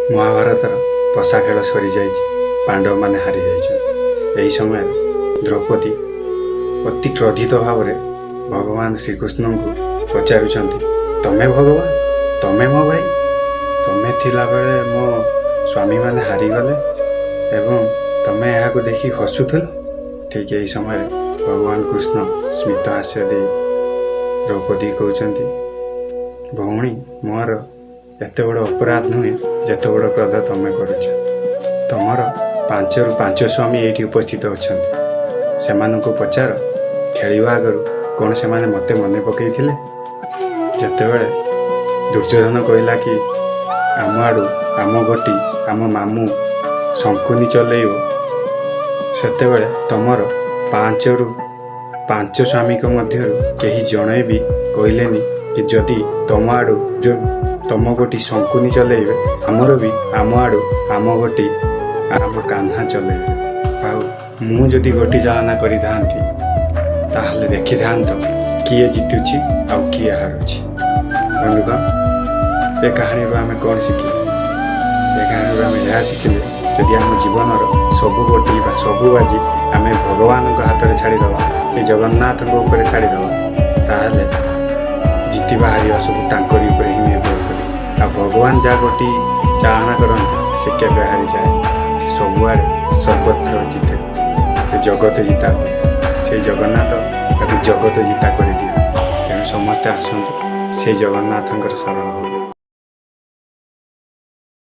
ମହାଭାରତର ପଶା ଖେଳ ସରିଯାଇଛି, ପାଣ୍ଡବମାନେ ହାରିଯାଇଛନ୍ତି। ଏହି ସମୟରେ ଦ୍ରୌପଦୀ ଅତି କ୍ରୋଧିତ ଭାବରେ ଭଗବାନ ଶ୍ରୀକୃଷ୍ଣଙ୍କୁ ପଚାରୁଛନ୍ତି, ତମେ ଭଗବାନ, ତମେ ମୋ ଭାଇ, ତମେ ଥିଲାବେଳେ ମୋ ସ୍ୱାମୀମାନେ ହାରିଗଲେ ଏବଂ ତମେ ଏହାକୁ ଦେଖି ହସୁଥିଲ। ଠିକ୍ ଏହି ସମୟରେ ଭଗବାନ କୃଷ୍ଣ ସ୍ମିତ ହାସ୍ୟ ଦେଇ ଦ୍ରୌପଦୀ କହୁଛନ୍ତି, ଭଉଣୀ, ମୋର ଏତେ ବଡ଼ ଅପରାଧ ନୁହେଁ ଯେତେ ବଡ଼ କ୍ରୋଧ ତମେ କରୁଛ। ତମର ପାଞ୍ଚରୁ ପାଞ୍ଚ ସ୍ୱାମୀ ଏଇଠି ଉପସ୍ଥିତ ଅଛନ୍ତି, ସେମାନଙ୍କୁ ପଚାର ଖେଳିବା ଆଗରୁ କ'ଣ ସେମାନେ ମୋତେ ମନେ ପକାଇଥିଲେ? ଯେତେବେଳେ ଦୁର୍ଯ୍ୟୋଧନ କହିଲା କି ଆମ ଆଡ଼ୁ ଆମ ଗୋଟି ଆମ ମାମୁଁ ଶଙ୍କୁନି ଚଲେଇବ, ସେତେବେଳେ ତମର ପାଞ୍ଚରୁ ପାଞ୍ଚ ସ୍ୱାମୀଙ୍କ ମଧ୍ୟରୁ କେହି ଜଣେ ବି କହିଲେନି କି ଯଦି ତମ ଆଡ଼ୁ ତମ ଗୋଟି ଶଙ୍କୁନି ଚଲେଇବେ, ଆମର ବି ଆମ ଆଡ଼ୁ ଆମ ଗୋଟି ଆମ କାହ୍ନା ଚଲେଇବେ। ଆଉ ମୁଁ ଯଦି ଗୋଟି ଚାଳନା କରିଥାନ୍ତି, ତାହେଲେ ଦେଖିଥାନ୍ତ କିଏ ଜିତୁଛି ଆଉ କିଏ ହାରୁଛି। ବନ୍ଧୁଗଣ, ଏ କାହାଣୀରୁ ଆମେ କ'ଣ ଶିଖିଲେ? ଏ କାହାଣୀରୁ ଆମେ ଏହା ଶିଖିଲେ, ଯଦି ଆମ ଜୀବନର ସବୁ ଗୋଟି ବା ସବୁ ବାଜି ଆମେ ଭଗବାନଙ୍କ ହାତରେ ଛାଡ଼ିଦେବା, ସେ ଜଗନ୍ନାଥଙ୍କ ଉପରେ ଛାଡ଼ିଦେବା, ତାହେଲେ ଜିତିବା ହାରିବା ସବୁ ତାଙ୍କରି ଉପରେ ହିଁ ନିର୍ଭର କରେ। ଆଉ ଭଗବାନ ଯାହା ଗୋଟି ଚାଳନା କରନ୍ତି, ସେ କେବେ ହାରିଯାଏନି। ସେ ସବୁଆଡ଼େ ସର୍ବତ୍ର ଜିତେ, ସେ ଜଗତ ଜିତା ହୁଏ। ସେଇ ଜଗନ୍ନାଥ ତାକୁ ଜଗତ ଜିତା କରିଦିଏ। ତେଣୁ ସମସ୍ତେ ଆସନ୍ତୁ, ସେଇ ଜଗନ୍ନାଥଙ୍କର ଶରଣ ହଉ।